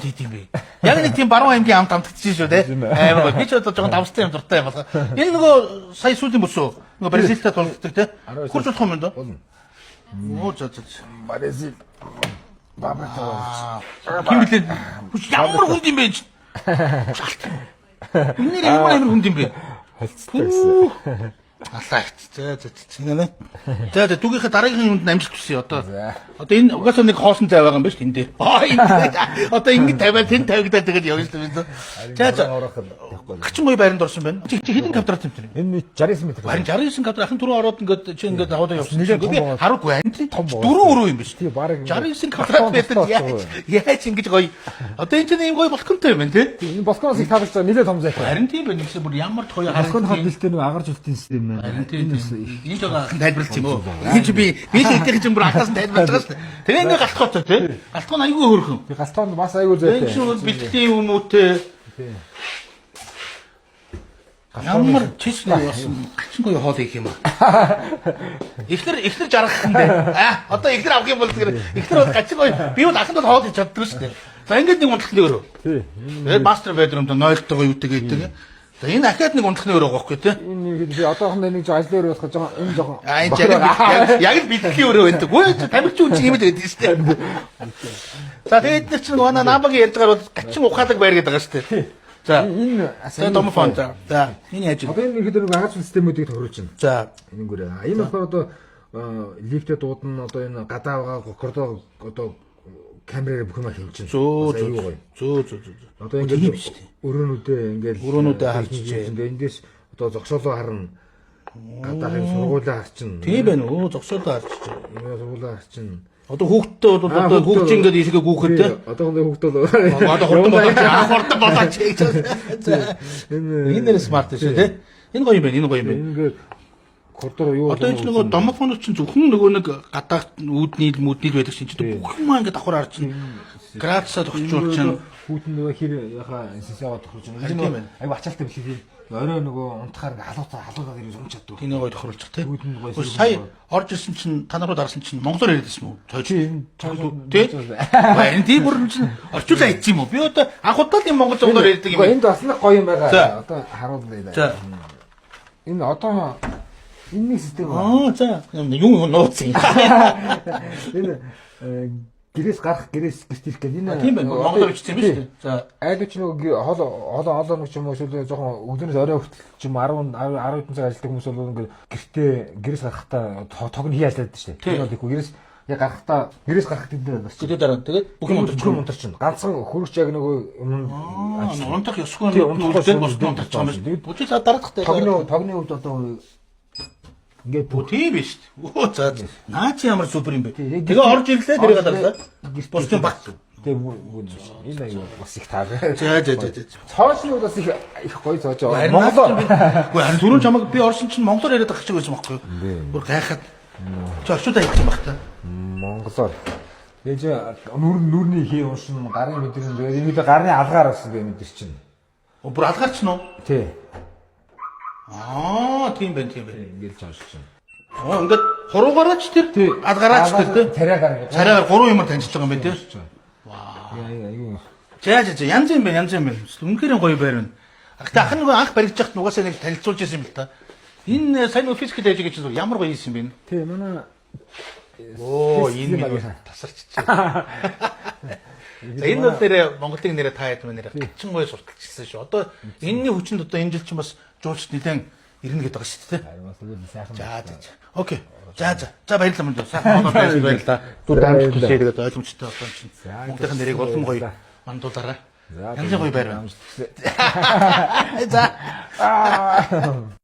хоол хийдэг юм бэ? Яг нэг тийм баруун аймгийн амт амтгдчихсэн шүү дээ. Амар гоё. Би ч одоо жоохон давстай юм дуртай юм байна. Энэ нөгөө сая сүүлийн бүсөө нөгөө Бразилтай тулалддаг те. Хурж болох юм даа. Оо за за. Бразил. Бабата. Хин блээ? Хүч ямар хүнд юм бэ энэ? Энэ нэр ямар амар хүнд юм бэ? Холцтой гэсэн. Алаа их. За за за. Нэ. За за түүгийнхээ дараагийн юмд амжилт хүсье одоо. За. Одоо энэ угаасаа нэг хоосон зай байгаа юм байна шүү дээ энд. Аа энэ. Одоо ингэ тавиад тэн тавигдаад тэгээд явна шүү дээ. За за. Гачин гоё байранд орсон байна. Чи хэдэн квадрат метр юм? Энэ 69 метр. Харин 69 квадрат ахын түрүү ороод ингээд чи ингээд аваад явсан. Нэлээд том Би байгаа. хараагүй амт. Том байгаа. Дөрөв өрөө юм биш. Тий, бараг ингээд 69 квадрат метр яаж ингэж гоё. Одоо энэ чинь ийм гоё балконтой юм байна тий. Энэ балконоос их таалагдж байгаа нэлээд том зайтай. Харин тийм байна. Нэгсээ бүр ямар гоё Балконы харагдчих. дэлтэй нэг агаар зүйлтийн систем байна. Харин тийм. Энэ бас их. Энэ жоо тайлбарлаж юм уу? Энэ чи би л эдгээр чинь бүр алтаас нь тайлбарлаж байгаа шүү дээ. Тэгээ ингээ галтгоотой тий. Галтгоо нь айгүй хөөрхөн. Би галтгоонд бас айгүй Энэ зайтай. чинь бол бэлтгэлийн юм уу те. Тий. Ямар чиш нэг болсон гачин гоё хоол хийх юм аа. Эхнэр жаргах юм дээ. Аа одоо эхнэр авах юм бол тэгэхээр эхнэр бол гачин гоё. Би бол аханд бол хоол хийж чаддгүй шүү дээ. За ингээд нэг унтлахны өрөө. Тий. Тэгээд мастер бедрум до нойлтойгоо юутэйгээ идэг. За энэ ахаад нэг унтлахны өрөө байгаа байхгүй тий. Энэ нэг би одоохондоо нэг жоо ажлын өрөө болох жоохон энэ жоохон А энэ яг л бэлтгэлийн өрөө байдаг. Үгүй ээ тамирчин үн чинь юм л байдаг шүү дээ. За тэгээд эдгээр чинь манай намбагийн ярьж байгаа бол гачин ухаалаг байр гэдэг байгаа шүү дээ. За энэ за домофон за. За энэ яаж вэ? Одоо энэ ихэд нэг агаар зүйл системүүдийг тохируулж байна. За Энэ гүрээ. Энэ болохоор одоо лифтэд дуудана, одоо энэ гадаа байгаа коридор одоо камераар бүх юм хэмжин. зөө Бас зөө аюу гоё. зөө зөө зөө. Одоо Тийм ингээд шүү дээ. өрөөнүүдээ ингээд Өрөөнүүдээ харж чээ. Ингээд эндээс одоо зогсоолоо харна. Гадаахын сургуулаа харчин. Тийм байна өө зогсоолоо харж чээ. Энэ сургуулаа харчин. Одоо хүүхдтэй бол одоо хүүхд чинь ингээд ийшээ гүүхэд те. Одоо хондоо хүүхд бол Одоо хурдан болооч аа хурдан болооч гэж. За Энэ энэ нэр смарт шүү те. Энэ гоё юм байна энэ гоё юм байна. ингээд коридор юу Одоо энэ чинь нөгөө домофон чинь зөвхөн нөгөө нэг гадаах үүдний л мүдний л байдаг чинь чинь бүх юм ингээд давхар харж чинь градусаа тохижуулж чинь хүүтэн нөгөө хэр яхаа сэнсэгаа тохируулж байна. Харин Энэ тийм байна. нөгөө аюу ачаалтай биш тийм. Орой нөгөө унтахаар ингээ халууцаа халуугаад ирэх унч чаддаг. тэний гоё тохируулчих тий. Үүдэн гоё Үгүй, Сая орж ирсэн чинь та нар руу дарсан чинь монголоор яриад байсан уу? Цойж. Тийм. Тий. Харин тийм бүр чинь орчуулаа хийчих юм уу? Би одоо анх удаа л юм монгол монголоор ярьдаг юм. Үгүй, энд бас нэг гоё юм За. байгаа. Одоо харуулъя. За. Энэ одоо энэ нэг систем байна. Аа за юм нууц юм. Энэ гэрээс гарах гэрээс гэрт ирэх гэдэг энэ Тийм байна. Монголоор бичсэн юм шүү дээ. За. Айл ч нөгөө хол хол олон нэг ч юм уу эсвэл жоохон өглөөнөөс орой хүртэл ч юм 10 10 хэдэн цаг ажилладаг хүмүүс бол ингээд гэртээ гэрээс гарахдаа тог нь хий ажиллаад шүү дээ. Тийм. Энэ бол их гэрээс яг гарахдаа гэрээс гарах тэнд бас Тэгээд дараа тэгээд бүх юм унтарч. бүх юм унтарч. Ганцхан хөрөгч яг нөгөө юм Аа унтах ёсгүй Тийм, юм унтахгүй үлдээд юм босд унтарч байгаа юм Тэгээд байна. Бүжиг за дараадахтай. тогны хувьд одоо ингээд Өө тийм биш. Өө за за. Наа чи ямар супер юм бэ? Тийм, яг Тэгээ орж ирлээ тэрийг дарлаа. гэрт Бусдын бат. Тэгээ бүр энэ аюу бас их таа. За за за за. Цоошны хувьд бас их их гоё цоож байгаа. Харин Монголоор Үгүй харин түрүүн чамайг би орсон чинь монголоор яриад байгаа шиг байсан байхгүй юу? Бүр гайхаад. Чи орчуулаа хийх юм бах та. Монголоор. Тэгээ чи нүр нүрний хий уншин гарын мэдрэн тэгээд энэ үедээ гарны алгаар бас би мэдэр чинь. Өө, Бүр алгаарч нь уу? Тий. Аа тийм байна тийм байна. Ингээл цоошин чинь. Оо ингээд хуруугаараа ч тэр алгаараа ч тэр тий. Царайгаар ингээд. Царайгаар гурван юмар таньжиж байгаа юм байна тий. Вау. Яа За за за янз юм байна янз юм байна. Үнэхээр гоё байр байна. Гэтэ ах нөгөө анх баригдаж хахад угаасаа нэг танилцуулж ирсэн юм л та. Энэ сайн нөгөө физикал ээж гэж ямар гоё юм бэ? Тий манай Оо энэ Физикийн минь багийн. тасарччихлаа. За энэ бол нэрээ Монголын нэрээ та хэд мэн нэрээ гачин гоё сурталчилсан шүү. Одоо энэний хүчинд одоо энэ жил чинь бас жуулчд нэлээд ирнэ гэдэг байгаа шүү дээ. Харин бас үгүй сайхан. За за за. Окей. За за. За баярлалаа мөн. Сайхан Монгол байсан баярлалаа. Түр дамжуулж тэгээд ойлгомжтой болсон чинь. За, Монголын нэрийг улам гоё мандуулаарай. За, Янзын гоё байр байна. байна. За. Аа.